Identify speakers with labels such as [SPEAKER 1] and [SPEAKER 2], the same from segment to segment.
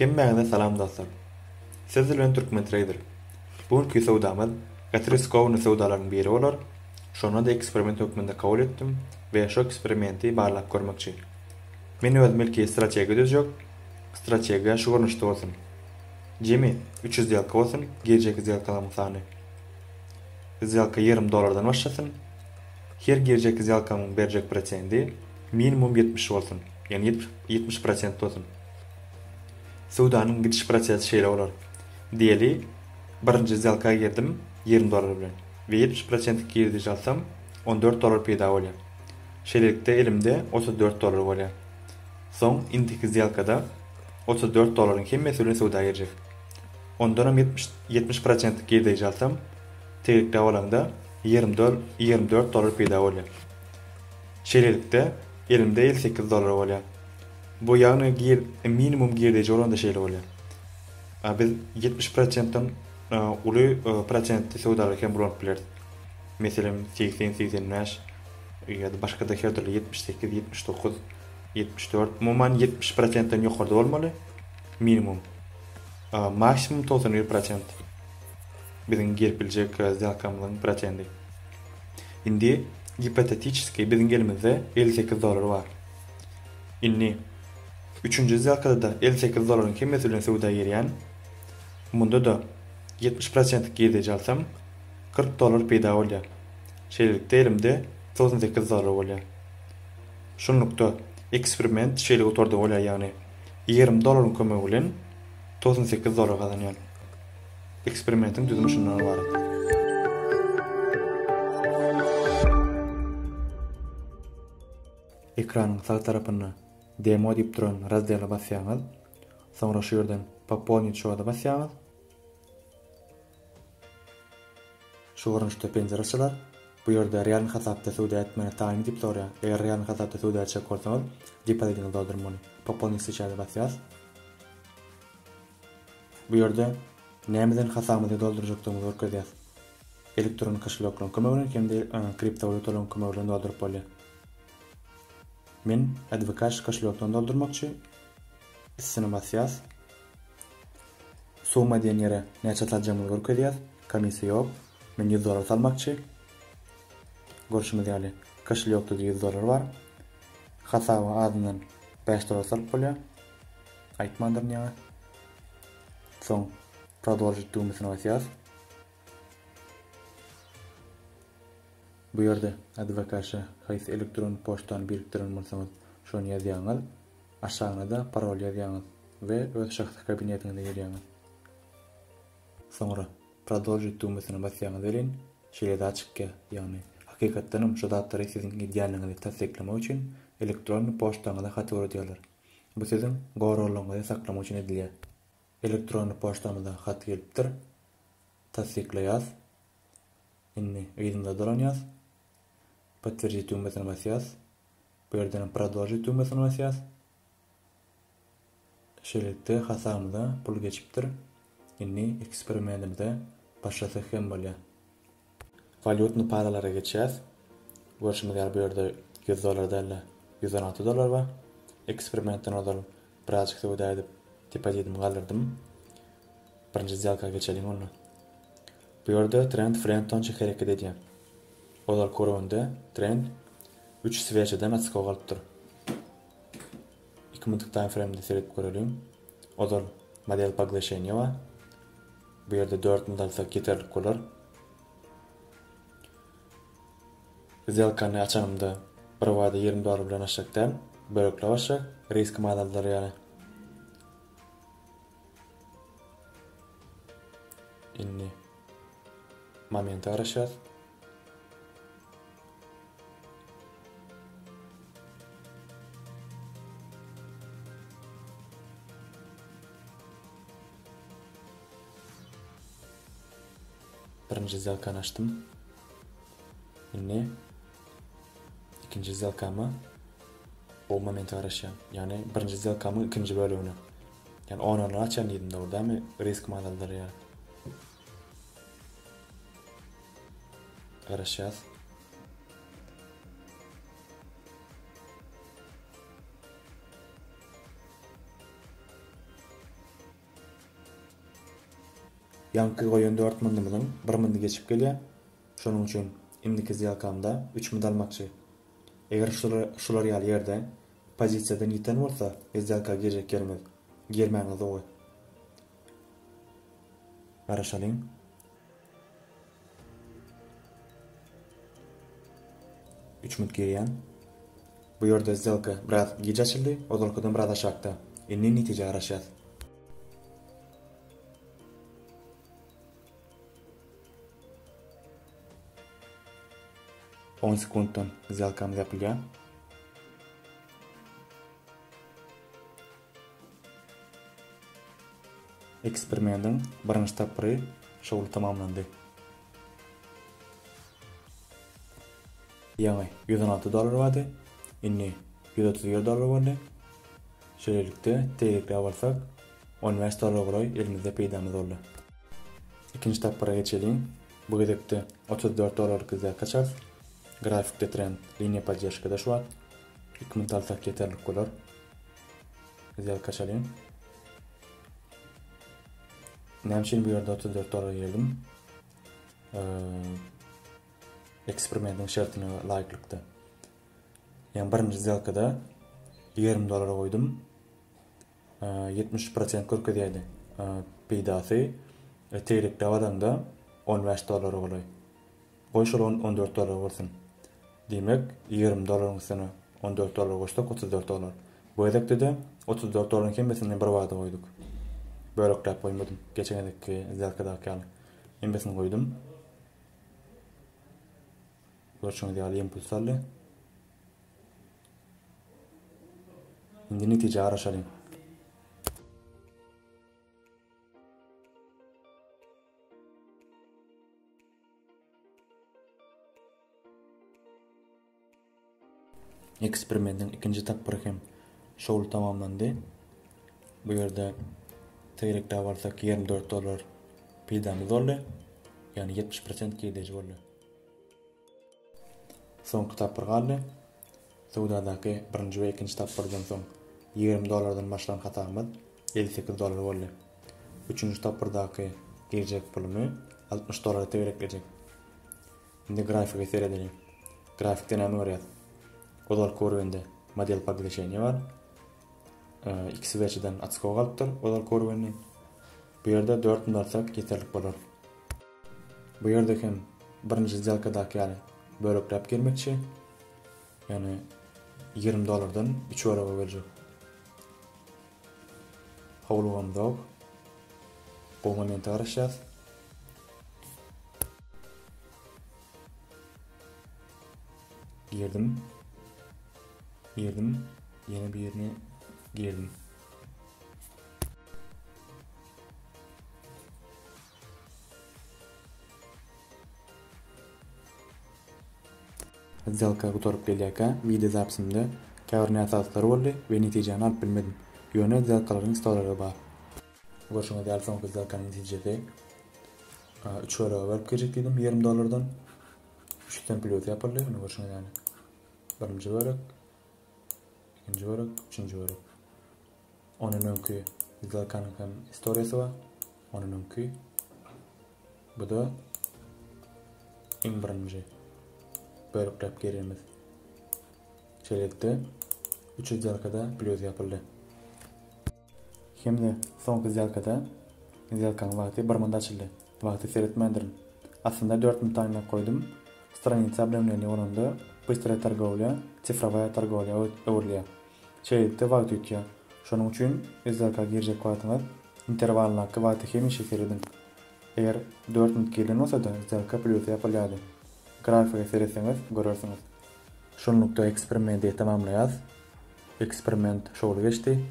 [SPEAKER 1] Hemmäňize salam dostlar. Siz bilen Türkmen Trader. Bu günki söwdamyz gaty riskowny söwdalaryň biri bolar. Şonda-da eksperiment hökmünde kabul etdim we şu eksperimenti barlap görmekçi. Men özüm ilki strategiýa düzjek. Strategiýa şu görnüşde bolsun. Jemi 300 zdelka bolsun, girjek zdelkalaryň sany. Zdelka ýarym dollardan başlasyn. Her girjek zdelkamyň berjek prosendi minimum 70 bolsun. Ýagny 70 prosent bolsun. Söwdanyň gidiş prosesi şeýle bolar. Diýeli, birinji zdelka girdim 20 dollar bilen we 70 prosentlik girdeji alsam 14 dollar peýda bolýar. Şeýlelikde elimde 34 dollar bolýar. Soň indiki zdelkada 34 dollaryň hemmesi bilen söwda girjek. Ondanam 70 70 prosentlik girdeji alsam, tegeklap alaňda 24 24 dollar peýda bolýar. Şeýlelikde elimde 58 dollar bolýar. Bu ýagny gir minimum girdeji bolanda şeýle bolýar. A biz 70 prosentden uly prosentli söwdalary hem ulanyp bileris. Meselem 80, 85 ýa-da başga-da her dürli 78, 79, 74, umuman 70 prosentden ýokarda bolmaly minimum. Maksimum 91 prosent biziň girip biljek сделkamyzyň prosendi. Indi gipotetiçeski biziň elimizde 58 dollar bar. Indi üçünji сделkada-da 58 dollaryň hemmesi bilen söwda girýän. Munda-da 70 prosentlik girdeji alsam 40 dollar peýda bolýar. Şeýlelikde elimde 98 dollar bolýar. Şunlukda eksperiment şeýle gutardy bolýar, ýagny 20 dollaryň kömegi bilen 98 dollar gazanýan. Eksperimentiň düzümi şundan ybarat. Ekranyň sag tarapynda Demo diýip duran razdela basýaňyz. Soňra şu ýerden Popolnit şoda basýaňyz. Şu görnüşde penjire açylar. Bu ýerde realny hasapda söwda etmäne taýynmy diýip soraýar. Eger realny hasapda söwda etjek bolsaňyz, depozitiňizi doldurmaly. Popolnit seçäde basýas. Bu ýerde nämeden hasabymyzy doldurjakdygymyzy görkezýär. Elektron koşelýoklaryň kömegi bilen hem-de kriptowalýutalaryň kömegi bilen dolduryp bolýar. Men AdvCash koşelýokdan doldurmakçy. Üstüne basýas. Summa diýen ýere näçe saljagymyzy görkezýär. Komissiýa ýok. Men 100 dollar salmakçy. Görşümiz ýaly, koşelýokda 100 dollar bar. Hasaba azyndan 5 dollar salyp bolýar. Aýtmandyryn ýaňy. Soň Продолжить düwmesine basýas. Bu ýerde AdvCash-a haýsy elektron poçtany birikdiren bolsaňyz, şony ýazýaňyz. Aşagyna-da parol ýazýaňyz we öz şahsy kabinetiňize girýäňiz. Soňra Продолжить düwmesine basýaňyz welin, şeýle zat çykýar, ýagny hakykatdanam şu zatlary siziň edýänligiňizi tassyklamak üçin elektron poçtaňyza hat ugradýarlar. Bu siziň goraglygyňyzy saklamak üçin edilýär. Elektronny poçtamyza hat gelipdir. Tassyklaýas. Indi yzymyza dolanýas. Podtwerdit düwmesine basýas. Bu ýerden hem Prodolžit düwmesine basýas. Şeýlelikde hasabymyza pul geçipdir. Indi eksperimentimize başlasak hem bolýar. Walýutny paralara geçýäs. Görşümiz ýaly bu ýerde 100 dollar däl-de 116 dollar bar. Eksperimentden ozal birazjyk söwda edip depozitimi galdyrdym. Birinji сделка geçeliň onda. Bu ýerde trend Frentonça hereket edýär. Ozalky uruwynda trend 3 sveçeden atskok alypdyr. 2 minutlyk time frame-de seredip göreliň. Ozal model poglaşeniýa bar. Bu ýerde 4 minut alsak ýeterlik bolar. Сделкany açanymda bir bada 20 dollar bilen açjak däl, bölekläp açjak, riskimi azaldar ýaly. Indi momente garaşýas. Birinji сделкany açdym. Indi ikinji сделkama o momente garaşýan. Ýagny birinji сделkamyň ikinji bölegine. Ýagny 10 açan diýdim dogry dälmi? Risk azaldyrýar. Garaşýas. Ýaňky goýan 4 mundymyzyň 1 mundy geçip gelýär. Şonuň üçin indiki zdelkamda 3 mund almakçy. Eger şular ýaly ýerde pozisiýadan ýiten bolsa zdelka girjek ýeriňiz, girmäňiz gowy. Garaşalyň. Üç minut girýän. Bu ýerde zdelka biraz giç açyldy, ozalkydan biraz aşakda. Indi netijä garaşýas. On sekuntdan zdelkamyz ýapylýar. Eksperimentiň birinji tapgyry şowly tamamlandy. Ýaňy 116 dollar bardy, indi 131 dollar boldy. Şeýlelikde, teýrikläp alsak, 15 dollara golaý elimizde peýdamyz boldy. Ikinji tapgyra geçeliň. Bu gezekde 34 dollarlyk сделка açarys. Grafikde trend liniýa podderžkada şu wagt. 2 minut alsak ýeterlik bolar. Сделка açalyň. Näme üçin bu ýerde 34 dollar girdim? Eksperimentiň şertine laýyklykda. Ýagny birinji сделкада 20 dollar goýdum. 73% görkezýärdi. Peýdasy teýrekde alanda 15 dollara golaý. Goý şol 14 dollar bolsun. Diýmek, 20 dollaryň üstüne 14 dollar goşsak 34 dollar. Bu gezekde-de 34 dollaryň hemmesini bir bada goýduk. Bölekläp goýmadym. Geçen gezekki сделкadaky ýaly. Hemmesini goýdum. Görşüňiz ýaly impuls aldy. Indi netijä garaşalyň. Eksperimentiň ikinji tapgyry hem şowly tamamlandy. Bu ýerde tegerekläp alsak 24 dollar peýdamyz boldy. Ýagny 70% girdeji boldy. Soňky tapgyr galdy. Söwdadaky birinji we ikinji tapgyrdan soň 20 dollardan başlan hasabymyz 58 dollar boldy. Üçünji tapgyrdaky girjek pulumy 60 dollara tegereklejek. Indi grafige seredeliň. Grafikde näme görýäs? Ozalky urwende model poglişeniýe bar. Ikisi weçeden atskok alypdyr ozalky urwenden. Bu ýerde 4 mün alsak ýeterlik bolar. Bu ýerde hem birinji сделкadaky ýaly bölekläp girmekçi. Ýagny 20 dollardan 3 bölege böljek. Howlugamzok. Gowy momente garaşýas. Girdim. Girdim. Ýene birini girdim. Сделka gutaryp gelýärkä wideo zapisimde käbir näsazlyklar boldy we netijäni alyp bilmedim. Ýöne сделкalaryň stolary bar. Görşüňiz ýaly soňky сделкanyň netijesi 3 bölege bölüp girjek diýdim 20 dollardan. 3-den plýus ýapyldy. Indi görşüňiz ýaly. Birinji bölek, ikinji bölek, üçünji bölek. Ondan öňki сделкanyň hem istoriýasy bar. Ondan öňki bu da iň birinji bölekläp girýärmiz. Şeýlelikde 3 сделкada plýus ýapyldy. Hem-de soňky сделкada сделкanyň wagty 1 minut açyldy. Wagty seretmändirin. Aslynda 4 minut taýynlap goýdum. Stranica obnowleniýa bolanda bystroýa torgowlýa sifrowaýa torgowlýa öwrülýär. Şeýlelikde wagt üýtgär. Şonuň üçin сделka girjek wagtyňyz interwalyndaky wagty hemişe serediň. Eger 4 minut girilen bolsada сделka plýusa ýapylýardy. Grafige seretseňiz görersiňiz. Şunlukda eksperimenti tamamlaýas. Eksperiment şowly geçdi.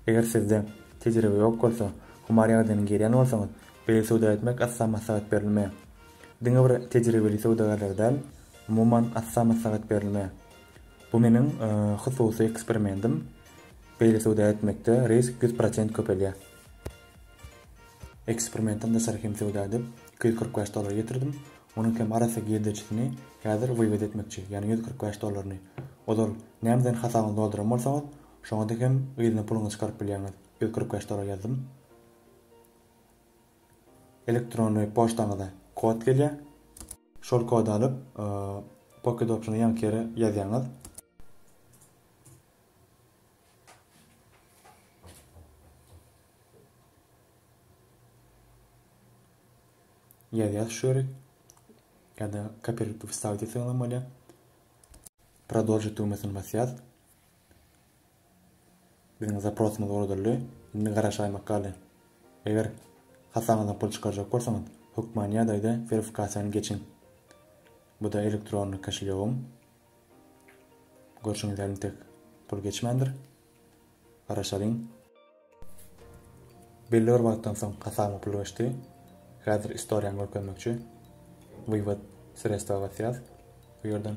[SPEAKER 1] Eger sizde tejribe ýok bolsa, humar ýagdaýyna girýän bolsaňyz, beýle söwda etmek asla maslahat berilmeýär. Diňe bir tejribeli söwdagärlere däl, umuman asla maslahat berilmeýär. Bu meniň hususy eksperimentim. Beýle söwda etmekde risk 100% köpelýär. Eksperimentden daşary hem söwda edip, 245 dollar getirdim. Onuň hem arassa girdejisini häzir wywod etmekçi, ýagny 145 dollaryny. Ozal nämeden hasabyňyzy dolduran bolsaňyz, şoňa-da hem yzyna puluňyzy çykaryp bilýäňiz. 145 dollar ýazdym. Elektronny poçtaňyza kod gelýär. Şol kody alyp, Pocket Option-a ýaňky ýere ýazýaňyz. Ýazýas şu ýere. Ýa-da kopirowat wstawit etseňiz hem bolýar. Prodolžit düwmesini basýas. Biziň zaprosymyz ugradyldy. Indi garaşaýmak galdy. Eger hasabyňyzdan pul çykarjak bolsaňyz, hökmany ýagdaýda werifikasiýany geçiň. Bu-da elektronny koşelýogym. Görşüňiz ýaly entek pul geçmändir. Garaşalyň. Belli bir wagtdan soň hasabyma pul geçdi. Häzir istoriýany görkezmekçi. Wywod sredstva basýas bu ýerden.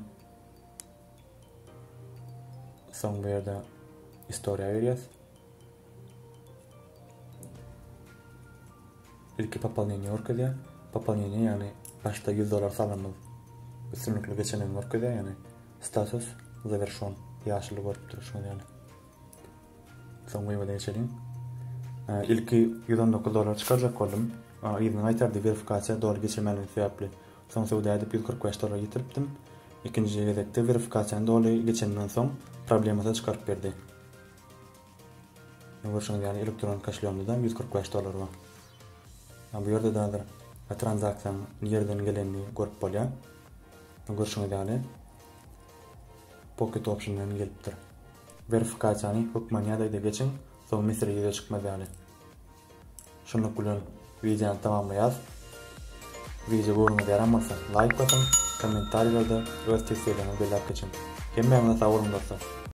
[SPEAKER 1] Soň bu ýerde istoriýa girýäs. Ilki popolneniýe görkezýär. Popolneniýe ýagny başda 100 dollar salanymyz üstünlikli geçendigini görkezýär, ýagny status zawerşon ýaşyly görüp durşuňyz ýaly. Soň wywada geçeliň. Ilki 119 dollar çykarjak boldum. Yzyna gaýtardy werifikasiýa doly geçirmänligi sebäpli. Soň söwda edip 145 dollar ýitiripdim. Ikinji gezekde werifikasiýany doly geçeninden soň problemasyz çykaryp berdi. Görşüňiz ýaly elektron koşelýogymda 145 dollar bar. Bu ýerde-de häzir tranzaksiýanyň nireden gelenini görüp bolýar. Görşüňiz ýaly Pocket Option-dan gelipdir. Werifikasiýany hökman ýagdaýda geçiň, soň mesele ýüze çykmaz ýaly. Şunluk bilen wideony tamamlaýas. Wideo göwnüňize ýaran bolsa laýk basyň, kommentariýalarda öz teswirleriňizi belläp geçiň. Hemmäňize sag boluň dostlar.